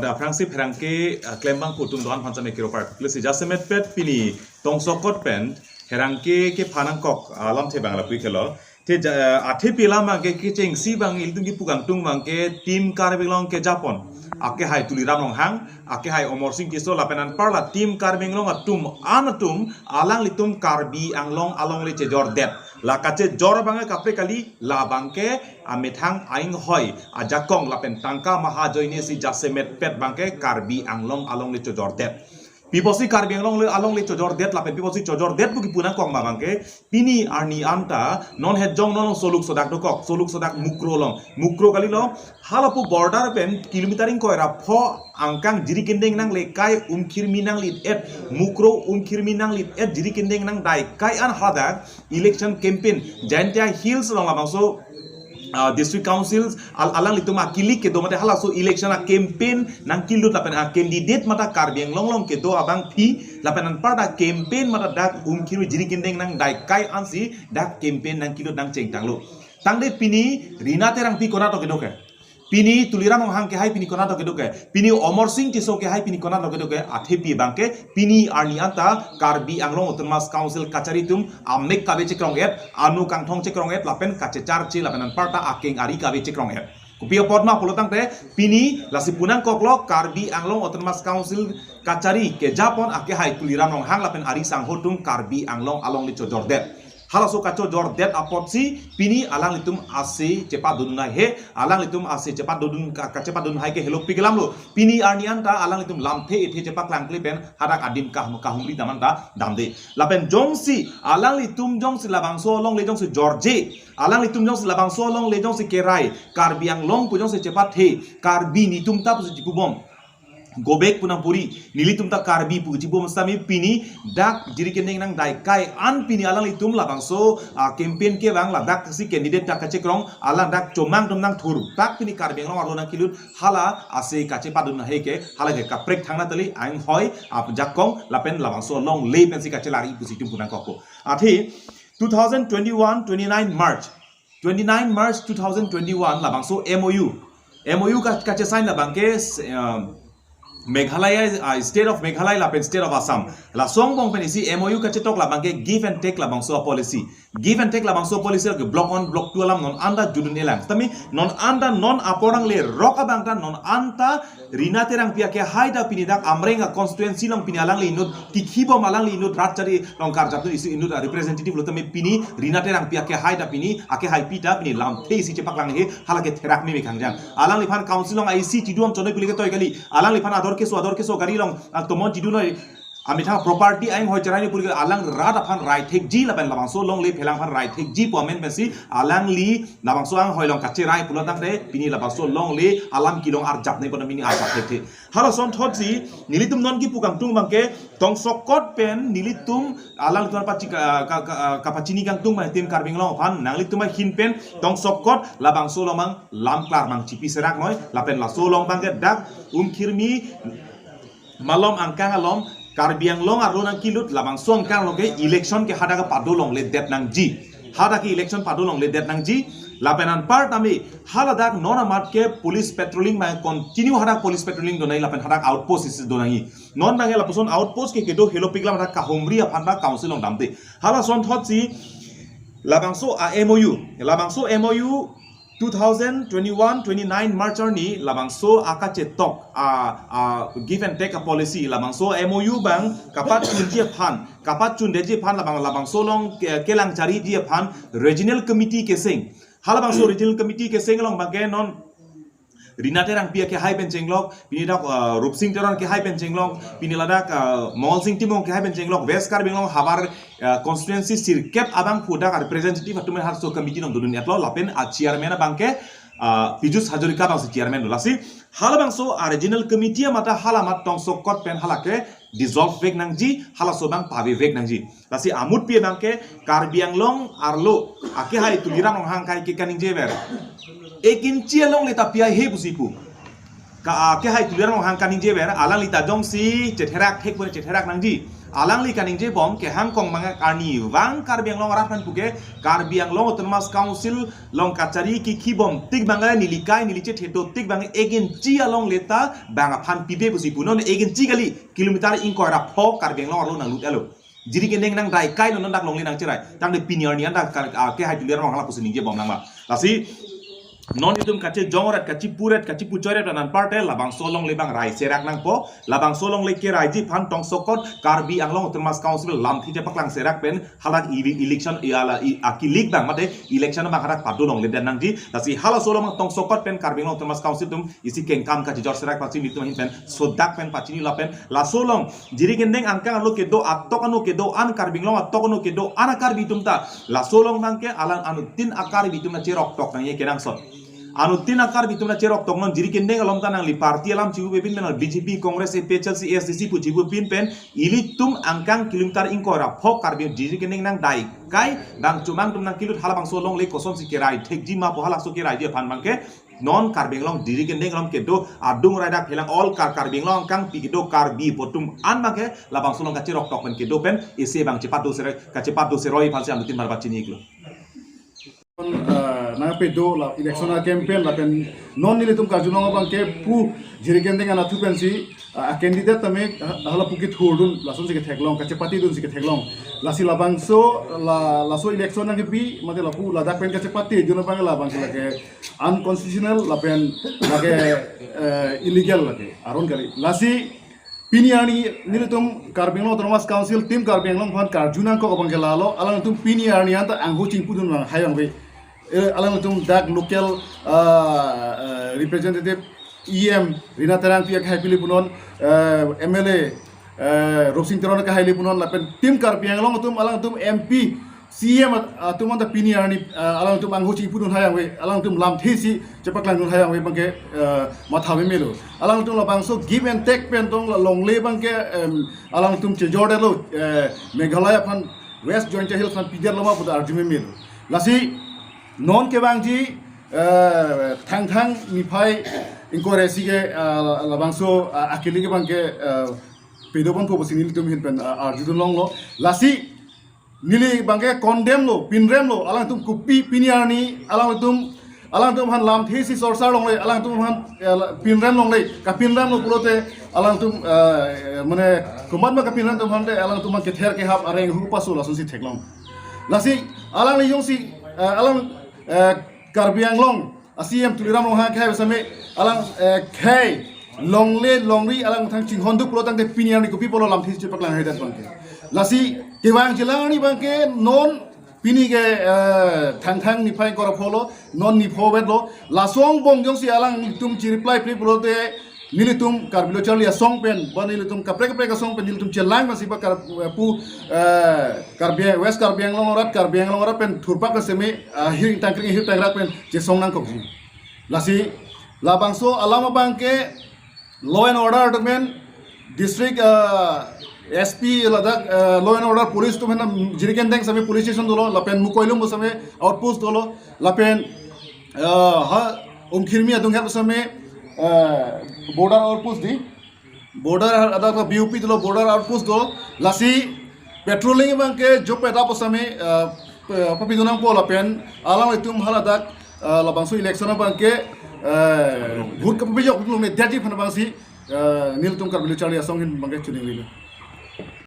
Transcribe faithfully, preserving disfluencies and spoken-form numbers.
Aphrangsi pherangke, ah, klembang pu atum do-an aphan same kiro parpik. Lasi jasemet pet pini tongsokot pen pherangke kephan nangkok, ah, alamthe abang lapu-ik helo. Te ja, ah, athe pi alam abangke kechengsi abang ilitum kipu kangtung abangke Team Karbi Anglong kejapon, akehai Tuliram Ronghang, akehai Amarsing Tisso lapen anparta Team Karbi Anglong atum an atum alanglitum Karbi Anglong alongle chejordet. La kachejor abangke kaprek kali, labangke amethang ainghoi ajakong lapen tangka mahajoine si jasemet pet abangke Karbi Anglong alongle chojordet. Pi apotsi Karbi Anglong le alongle chojordet lapen pi apotsi chojordet pu kipu nangkok ma abangke, pini arni anta non het jong non along soluk sodak dokok, soluk sodak Mukro along. Mukro kalilo, halapu border pen kilometer ingkoi ra pho angkang Jirikindeng nangle kai Umkhirmi nanglit et, Mukro Umkhirmi nanglit et Jirikindeng nangdai kai an hadak election campaign Jaintia Hills along labangso, ah, district council al-, alanglitum akilik kedo mate halaso election a-campaign nangkilut lapen a-candidate mate Karbi Anglong along kedo abangpi lapen anparta campaign mate dak Umkhirmi Jirikindeng nangdai kai ansi dak campaign nangkilut nangchengtanglo. Tangte pini Rina Terangpi konat kedo ke? Pini Tuliram Ronghang kehai pini konat kedo ke? Pini Amarsing Tisso kehai pini konat kedo ke? Athe pi abangke pini arni anta Karbi Anglong Autonomous Council kachari atum amek kave chekrong et, ano kangthong chekrong et, lapen kachecharche lapen anparta akeng ari kave chekrong et. Kopi apot ma pulo tangte pini lasi pu nangkoklo Karbi Anglong Autonomous Council kachari kejapon akehai Tuliram Ronghang lapen ari sangho atum Karbi Anglong alongle chojordet. Halaso kachojordet apotsi pini alanglitum ase chepadodun hai he, alanglitum ase chepadodun ka, kachepadodun hai ke helopik alamlo. Pini arni anta alanglitum lamthe ethe chepaklangkle pen hadak adim kah, kahumri damanta damde. Lapen jongsi alanglitum jongsi labangso alongle jongsi jorje, alanglitum jongsi labangso alongle jongsi kerai, Karbi Anglong pu jongsi chepathe, Karbi netum ta pusi chipubom. Go back pu nangpuri, nelitum ta Karbi pu chibom sami pini dak Jirikindeng nangdai kai an pini alanglitum labangso, ah, campaign kevang ladak si candidate dak kachekrong, alang dak chomang atum nangthur, dak pini Karbi Anglong arlo nangkilut, hala ase kachepadun hai ke, hala ke kaprek thangnattali, ainghoi ajakong lapen labangso alongle pensi kachelar-i pusi itum pu nangkokpo. Athe two thousand twenty-one, twenty-nine March, twenty-nine March two thousand twenty-one labangso M O U. M O U ka, kachesign labangke, um, Meghalaya, uh, State of Meghalaya lapen State of Assam. Laso angbong pen isi M O U kachetok labangke give and take labangso policy. Give and take labangso policy ke block one, block two alam non anta judun-elang. Tami non anta non apor angle rok abang ta non anta Rina Terangpi akehai ta pini dak Amreng a-constituency along pini alangli inut kikhibom alangli inut rat chari along karjap tu isi inut representative lo tame pini Rina Terangpi akehai ta pini akehaipi ta pini lamthe isi chepaklang he hala ke therak meme kangjang. Alangliphan council along isi chidun chonoi puli ke toi kali. Alangliphan ador keso ador keso gari along, ah, tomon chidun noi. Amethang property ainghoi cherai ni puli ke alang rat aphan rai thekji lapen labangso alongle phelang aphan rai thekji pu amen pensi alangli labangso ainghoi along kacherai pulo tangte pini labangso alongle alam kelong arjap ne pu ta pini arjap thekthe. Halason thotsi nelitum non kipu kangtung abangke tongsokot pen nelitum alanglitum pachi ka, ka, ka, kapachini kangtung abang Team Karbi Anglong aphan nanglitum ahin pen tongsokot labangso along abang lam klar abang chipi serak noi lapen laso along abangke dak Umkhirmi malom angkang along Karbi Anglong arlo nangkilut labangso angkang along ke election ke hadak pado longledet nangji. Hadak ke election pado longledet nangji. Lapen anparta me haladak non amat ke police patrolling ma continue hadak police patrolling do nangji lapen hadak outpost isi do nangji. Non abangke lapuson outpost ke kedo helopik alam hadak kahumri aphan ta council along damde. Halason thotsi labangso a-M O U. Labangso M O U two thousand twenty-one twenty-nine March arni labangso akachetok a, a give and take a policy labangso M O U abang kapachunji aphan, kapachundetji aphan labang labangso along ke, kelang chariji aphan regional committee keseng. Halabangso regional committee keseng along abangke non Rina Terangpi akehai pen chenglok, pini dak, uh, Rupsing Teron akehai pen chenglok, pini ladak, uh, Mongol Sing Timung akehai pen chenglok, West Karbi Anglong havar, uh, constituency sirkep abang pu dak representative atum halaso committee along dodun-etlo lapen a-chairman abangke, uh, Piyush Hazarika abangsi chairman do. Lasi halabangso a-regional committee amat ta hala amat tongsokot pen hala ke dissolve vek nangji, halaso abang pavevek nangji. Lasi amutpi abangke Karbi Anglong arlo akehai Tuliram Ronghang kai ke kaningjever. Ek inchi alongle ta pi haihe pusi pu. Ka akehai Tuliram Ronghang kaningjever, alangli ta jongsi chetherak thek pune chetherak nangji. Alangli kaningje bom kehang kong mangak arni vang Karbi Anglong arat aphan puke Karbi Anglong Autonomous Council along kachari kikhi bom tik bang neli kai neli chethe do tik bang ek inchi alongle ta bang aphan pipe pusi pu non ek inchi kali kilometer ingkoi ra pho Karbi Anglong arlo nanglut alo. Jiri kendeng nangdai kai non dak longle nangcherai. Tangte pini arni an dak kar-, ah, kehai Tuliram Ronghang la pusi ningje bom nang ma. Lasi non itum kachejong ret, kachipu ret, kachipu choi ret anpar te labangso alongle bang rai serak nangpo, labangso alongle keraiji aphan tongsokot Karbi Anglong Autonomous Council lamthe chepaklang serak pen hadak i-, election i-, ala i-, akilik bang mate election bang hadak padu longledet nangji. Lasi halaso along tongsokot pen Karbi Anglong Autonomous Council atum isi kengkam kachijor serak pachini atum ahin pen sodak pen pachini lapen laso along jiri kendeng angkang alo kedo atok ano kedo an Karbi Anglong atok ano kedo an Karbi atum ta laso along bangke alang anuttin a-Karbi atum na cherok tok nangji kenangsot. Anuttin a-Karbi atum na cherok tok non jiri kendeng alom ta nangli party alam chibu pepin pen B J P, Congress, A P H L C, A S D C pu chibu pin pen ilitum angkang kilometer ingkoi ra pho Karbi jiri kendeng nangdai kai bang chomang atum nangkilut halabangso alongle kosonsi kerai thekji ma pu halaso keraiji aphan bangke non Karbi Anglong jiri kendeng along kedo adung rai dak phelang all Kar-, Karbi Anglong angkang pi kedo Karbi apo atum an bangke labangso along kacherok tok pen kedo pen isi bang chepat do sere kachepat do seroi aphansi anuttin mar pachini iklo. Eh, nangpedo la election a-campaign lapen non nelitum karjulong abangke pu jiri kendeng anatthu pensi, eh, a-candidate tame ha-, hala pu kethurdun lasonsi ketheklong kachepatedunsi ketheklong. Lasi labangso la, laso election nangkepi mate lapu ladak pen kachepatedun abang labangke lake unconstitutional lapen lake, eh, illegal lake aron kali. Lasi pini arni nelitum Karbi Anglong Autonomous Council Team Karbi Anglong aphan karju nangkok abangke lalo alangtum pini arni anta angho chingpudun nang hai angve. Eh, alangtum dak local, ah, ah, representative E M Rina Terangpi akehai pili punon, eh, M L A, eh, Ropsing Teron akehai pili punon lapen Team Karbi Anglong atum alangtum M P C M at-, atum anta pini arni, ah, alangtum angho chingpudun hai angve, alangtum lamthe si chepaklangdun hai angve bangke, eh, matha memelo. Alangtum labangso give and take pen tong la longle bangke, em, alangtum chejordetlo, eh, Meghalaya aphan West Jaintia Hills aphan pidetlo ma puta arju memelo. Lasi non kevangji, eh, Thangthang niphai ingkoi ra isi ke, eh, labangso, eh, akilik bangke, eh, pedopon ko pusi nelitum ahin pen, eh, arjudun longlo. Lasi neli bangke condemn lo, pinrem lo, alangtum kopi pini arni, alangtum, alangtum aphan lamthe si sorsar longle, alangtum aphan, eh, la-, pinrem longle, kapinrem lo pulote, alangtum, eh, mane, komat ma kapinrem atum aphan te, alangtum aphan kether kehap areng hu pasu lasonsi theklong. Lasi, alangli jongsi, eh, alang, eh, Karbi Anglong, a-C E M Tuliram Ronghang khei besame alang, eh, khei longle longri alangtum chinghon duk pulo tangte pini arni kopi pulo lamthe si chepaklang haidet bangke. Lasi kevangji alang arni bangke non pini ke, eh, Thangthang niphai ingkoi ra pho lo, non nipho vetlo, laso angbong jongsi alangtum chi reply pri pulote nelitum Karbi Lo Charli Asong pen, ba nelitum kaprek kaprek asong pen, nelitum chelang masi ba Kar-, eh, pu, eh, Karbi, West Karbi Anglong arat, Karbi Anglong arat pen thurpak keseme, ah, hir tangkring hir tangrak pen chesong nangkokji. Lasi, labangso alam abangke law and order department, district, ah, S P ladak, ah, law and order police atum henam jiri kendeng same police station dolo, lapen Mukoilum same outpost dolo, lapen, ah, ha, Umkhirmi adung het same, ah, border outpost di. Border adak B O P dolo, border outpost dolo, lasi patrolling abangke jopet apo same, eh, pe-, papidun nangpo lapen alanglitum haladak, eh, labangso election abangke, eh, vote kapapejok pulo me daji aphan abangsi, eh, nelitum Karbi Lo Charli Asong ahin bangke choningri lo.